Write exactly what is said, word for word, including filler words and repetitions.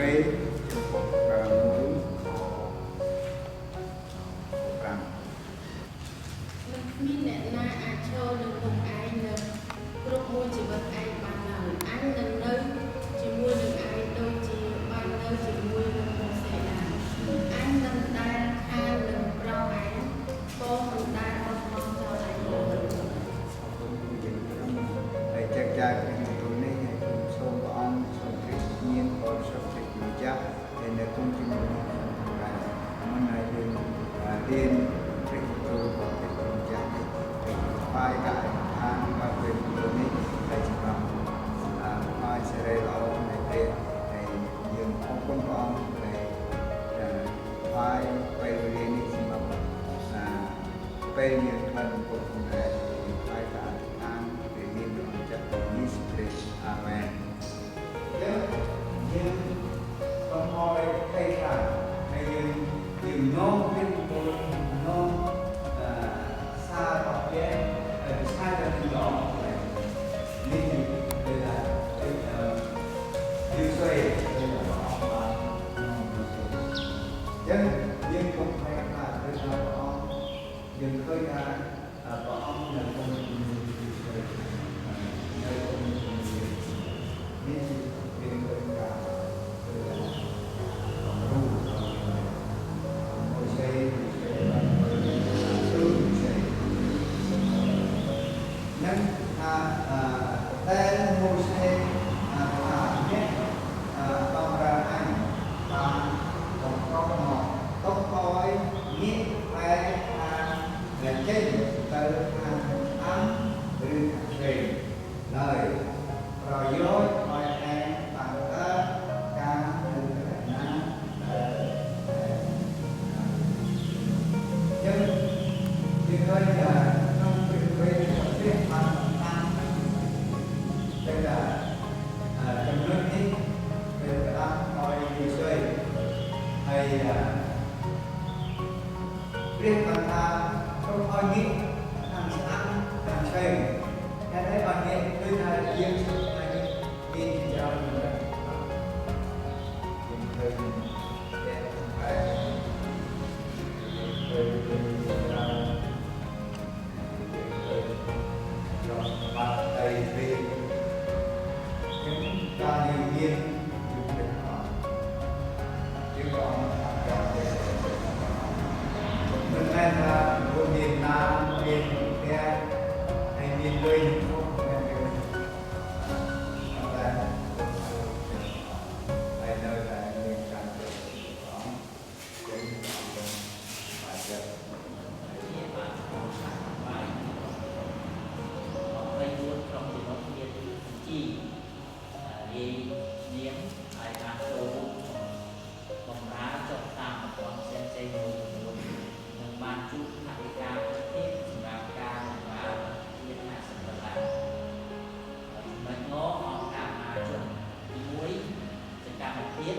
Ê, trong puk prăm, trong puk prăm. Nâm khmih nĕ na a chô nâm phung ay nâm krŭp mui jêbât ay ƀăn nau. Anh nâm nơh jêmui nâm ay dôk jêh ƀăn nơh jêmui nâm Môsê nau. Anh nâm đar khan nâm prao ay, pô nâm đar ƀơ̆ mong chô ay. Ê, jăk jay Brah Ndu nê, ê, sôm păng, sôm Krist nhen, pô sôm Krist nhen jăk. Ê, nê kŭm jêng nê, ê, mân ay dên, ê, dên Krist nhen, pô Krist nhen jăk nê. Ê, pay kah ê than, kah Brah Ndu nê, ê, jêng păng, ê, pay sơrê lŏ nê, ê, ê, jêng ôp kŭm păng, ê, ê, pay, pay rê nê, jêng păng, ê, pay jêng păng kŭm păng, ê, pay kah ê than, ê, dên Krist nhen jăk nê, Yêsu Krist. Amen. Yơh, yơh, kon hoi khay khan, hay yơh, yơh nơh, yơh nơh, nơh, ơ, sa tŏk yơh, ơ, sa tŏk yơh nơh, ơ, nih, yơh, yơh, ơ, yơh sui, yơh, ơ, ơ, ơ, yơh sui. Yơh, yơh kon hoi khan, yơh nơh, ơ, yơh khơi khan, ơ, păng nơh kon hoi khan, yơh sui, ơ, nơh kon hoi khan, yơh sui. Nih, yơh, yơh, yơh, yơh, yơh, Môsê, Môsê, Môsê. Nâng a, ơ, tel Môsê, ơ, kha nĕ, ơ, păng ra anh, păng, păng kŏ nô, tŏk kơi, nĕ, pe, kha, ơ, chêng, tơ, kha, ăn, rư, kha, chêng. Lơi, prao yôch, ơi, e, păng, ơ, ka, nư, kha, na, ơ, e, ka. Jêng, jêng ơi, ơ, trong Brah Huêng, trong Brah Huêng, păng, păng, jêng, ơ, ơ, trong nôk nê, Brah, Brah, ơi, Yêsu, ơi, ơ, Brah păng kha, trong ơi nê, ăn săk ăn, ăn seng. He nê ơi nê, tui nai, yơh săk ơi nê, in jao nê. Yơh tui, yơh tui, yơh tui, yơh tui, yơh tui, yơh tui, yơh tui, yơh tui, yơh tui, Ê, niêm, ai ban tô bŭk, bơm mra chok tăm, bơm sem sem mui mui, nâng ban chŭ, kha ê ka, kha têt, sâm răng ka, nâng ban, têt, kha sâm răng. Ơ, măt ngŏ, ŏk ka ma chok, mui, sâm ka ma têt,